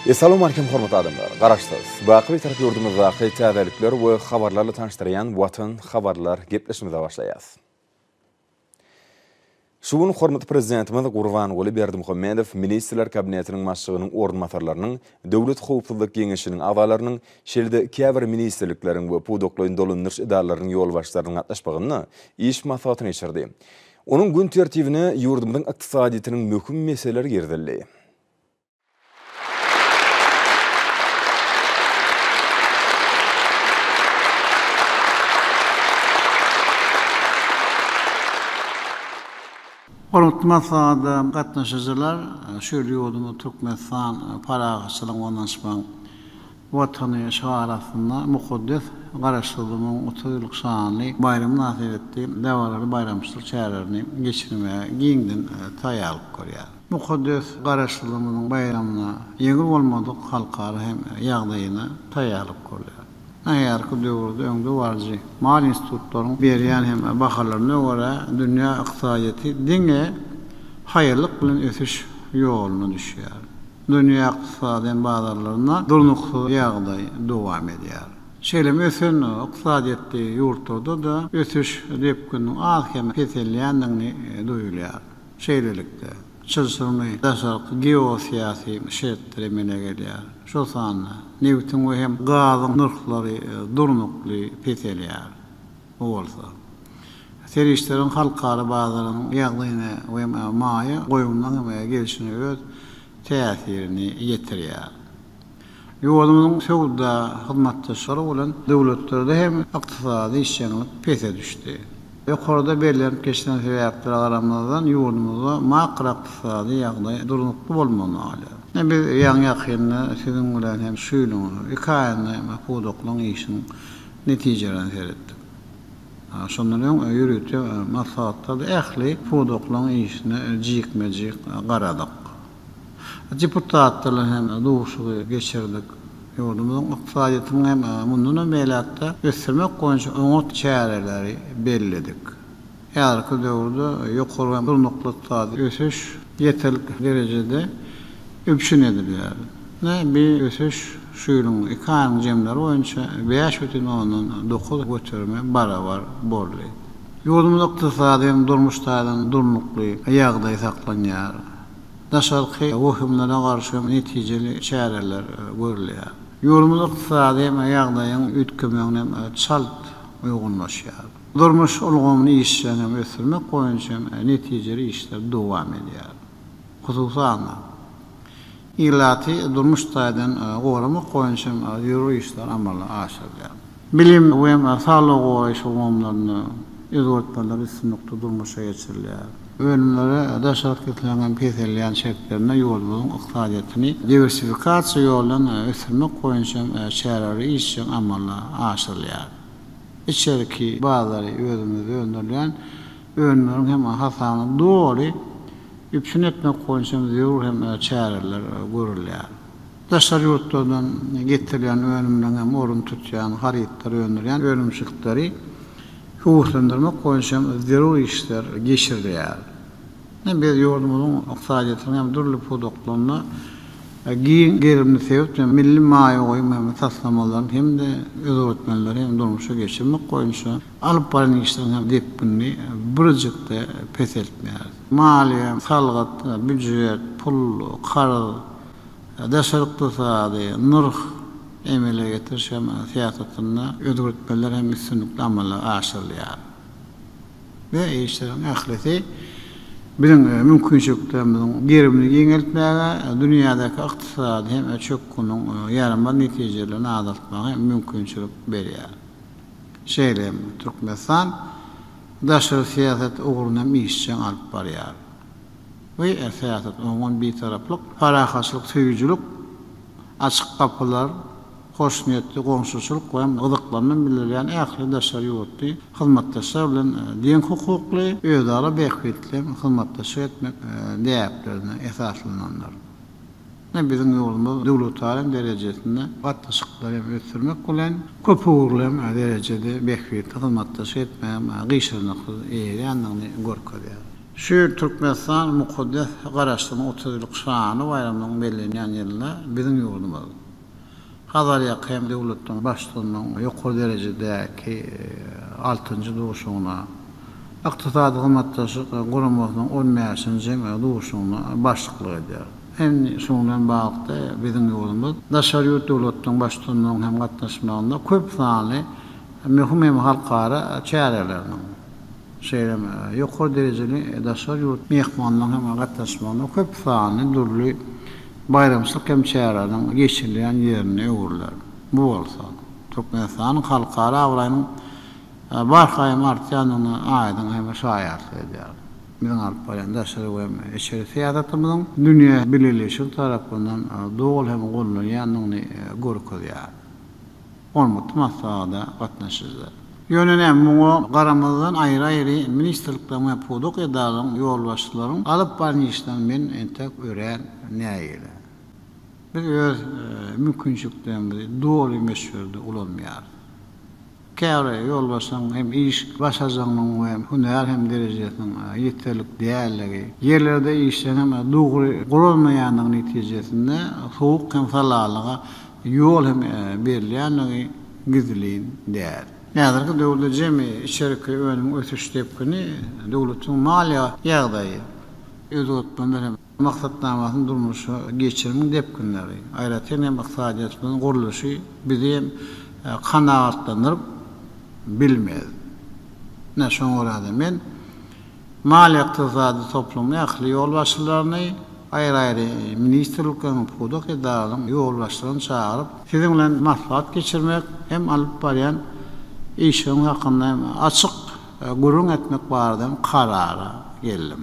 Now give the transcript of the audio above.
Essalawmalikim hormatly adamlar! Garaşsyz, baky Bitarap ýurdumyzdaky täzelikler we habarlarla tanyşdyrýan Watan habarlar gepleşigimize başlaýas. Şu gün hormatly Prezidentimiz Gurbanguly Berdimuhamedow Ministrler Kabinetiniň Başlygynyň orunbasarlarynyň, Döwlet howpsuzlyk geňeşiniň agzalarynyň, şeýle-de käbir ministrlikleriň we pudaklaýyn dolandyryş edaralarynyň ýolbaşçylarynyň gatnaşmagynda iş maslahatyny geçirdi. Onuň gün tertibine ýurdumyzyň ykdysadyýetiniň möhüm meseleleri girizildi. Hormatly maslahata gatnaşyjylar, şu ýyl ýurdumyz Türkmenistan parahatçylygyň we ynanyşmagyň Watany şygary astynda mukaddes Garaşsyzlygymyzyň 30 ýyllyk şanly baýramy mynasybetli dabaraly baýramçylyk çärelerini geçirmäge giňden taýýarlyk görýär. Mukaddes Garaşsyzlygymyzyň baýramyna ýeňil bolmadyk halkara hem ýagdaýyna taýýarlyk görülýär. Häzirki döwürde öňdebaryjy maliýe institutlaryň berýän hem bahalaryna görä, dünýä ykdysadyýeti diňe haýallyk bilen ösüş ýoluna düşýär. Dünýä ykdysady hem bazarlarynda durnuksyz ýagdaý dowam edýär. Şeýle hem ösen ykdysadyýetli ýurtlarda-da ösüş depgininiň az-kem peselýändigini duýulýar. Şeýlelikde, çylşyrymly daşarky geosyýasy şertler emele gelýär. Şol sanda, nebitiň we hem gazyň nyrhlary durnukly peselýär. Bu bolsa, serişdeleriň halkara bazarynyň ýagdaýyna we hem maýa goýumlaryň hem gelşine öz täsirini ýetirýär. Ýurdumyzyň söwda hyzmatdaşlary bolan döwletlerde hem ykdysady işjeňlik pese düşdi. Ýokarda bellenip geçilen sebäplere garamazdan, ýurdumyzda makroykdysady ýagdaý durnukly bolmagyna galýar. Biz ýaňy-ýakynda siziň bilen hem şu ýylyň iki aýynda hem pudaklaryň işiniň netijelerine seretdik. Şondan öň ýörite maslahatlarda ähli pudaklaryň işine jikme-jik garadyk. Deputatlar bilen hem duşuşygy geçirdik. Ýurdumyzyň ykdysadyýetiniň hem mundanam beýläk-de ösdürmek boýunça oňat çäreleri belledik. Häzirki döwürde ýokary we durnukly ykdysady ösüş ýeterlik derejede üpjün edilýär. Ine, bu ösüş şu ýylyň iki aýynyň jemleri boýunça 5,9 göterime barabar boldy. Ýurdumyzda ykdysady hem durmuş taýdan durnukly ýagdaý saklanýar. Daşarky wehimlere garşy netijeli çäreler görülýär. Ýurdumyz ykdysady hem ýagdaýyň üýtgemegine hem çalt uýgunlaşýar. Durmuş ulgamyny işjeň hem ösdürmek boýunça hem netijeli işler dowam edýär. Hususan-da, ilaty durmuş taýdan goramak boýunça hem zerur işler amala aşyrylýar. Bilim we saglygy goraýyş ulgamlarynda özgertmeler üstünlikli durmuşa geçirilýär. Önümlere daşarky islegiň hem peselýän şertlerinde ýurdumyzyň ykdysadyýetini diwersifikasiýa ýoly bilen ösdürmek boýunça hem çäreler işjeň amala aşyrylýar. Içerki bazary özümizde öndürilýän önümleriň hem hasabyna doly üpjün etmek boýunça hem zerur hem çäreler görülýär. Daşary ýurtlardan getirilýän önümleriň hem ornuny tutýan harytlary öndürýän önümçilikleri höweslendirmek boýunça hem zerur işler geçirilýär. Biz ýurdumyzyň ykdysadyýetiniň hem dürli pudaklarynda giň gerimli sebit we milli maýa goýum hem taslamalaryny hem-de özgertmeleri hem durmuşa geçirmek boýunça alyp barýan işleriň hem depginini birjik-de peseltmeýäris. Maliýe, salgyt, býujet, pul, karz, Daşary ykdysady nyrh emele getiriş hem syýasatynda özgertmeler hem üstünlikli amala aşyrylýar. Bu işleriň ählisi biziň mümkinçiliklerimiziň gerimini giňeltmäge, dünýädäki ykdysady hem çökgünligiň ýaramaz netijelerini azaltmaga hem mümkinçilik berýär. Şeýle hem Türkmenistan daşary syýasat ugruny hem işjeň alyp barýar. Bu syýasat oňyn Bitaraplyk, parahatçylyk söýüjilik, açyk gapylar, hoşniýetli goňşuçylyk we gyzyklanma bildirýän ähli daşary ýurtly hyzmatdaşlar bilen deň hukukly, özara bähbitli hyzmatdaşlyk etmek däplerine esaslanandyr. Biziň ýurdumyz döwletara derejesinde gatnaşyklary hem ösdürmek bilen, köpugurly derejede bähbitli hyzmatdaşlyk etmäge gyşarnyksyz eýerýändigini görkezýär. Şu ýyl Türkmenistan mukaddes Garaşsyzlygyň 30 ýyllyk şanly baýramynyň bellenýän ýylynda biziň ýurdumyz Hazarýaka hem döwletleriň Baştutanynyň ýokary derejedäki altynjy duşuşygyna, Ykdysady Hyzmatdaşlyk Guramasynyň on bäşinji duşuşygyna başlyklyk edýär. Hem şunuň bilen baglylykda biziň ýurdumyz daşary ýurt döwletleriň Baştutanynyň hem gatnaşmagynda köp sanly möhüm hem halkara çäreleriniň, şeýle hem ýokary derejeli daşary ýurt myhmanlaryň hem gatnaşmagynda köp sanly dürli baýramçylyk hem çäreleriniň geçirilýän ýerine öwrüler. Bu bolsa, Türkmenistanyň halkara abraýynyň barha hem artýandygyna aýdyň hem şaýatlyk edýär. Biziň alyp barýan daşary we içeri syýasatymyzyň dünýä bileleşigi tarapyndan doly hem gollanýandygyny görkezýär. Hormatly maslahata gatnaşyjylar! Ýöne näme, muňa garamazdan aýry-aýry ministrlikleriň we pudak edaralaryň ýolbaşçylaryň alyp baran işlerinden men entek örän nägile. Biz öz mümkinçiliklerimizi doly möçberde ulanmaýarys. Käbir ýolbaşçylaryň hem iş başarjaňlygynyň we hünär hem derejesiniň ýeterlik dälligi, ýerlerde işleriň hem dogry guralmaýandygy netijesinde sowuk hem salalyga ýol hem berilýändigi gizlin däl. Häzirki döwürde jemi içerki önümiň ösüş depgini döwletiň maliýe ýagdaýy, özgertmeler hem maksatnamasyny durmuşa geçirmegiň depginleri, aýratyn hem ykdysadyýetimiziň gurluşy bizi hem kanagatlandyryp bilmez. Ine, şoňa görä-de men maliýe-ykdysady toplumyň ähli ýolbaşçylaryny, aýry-aýry ministrlikleriň, pudak edaralaryň ýolbaşçylaryny çagyryp, siziň bilen maslahat geçirmek hem alyp barýan işiň hakynda hem açyk gürrüň etmek barada hem karara geldim.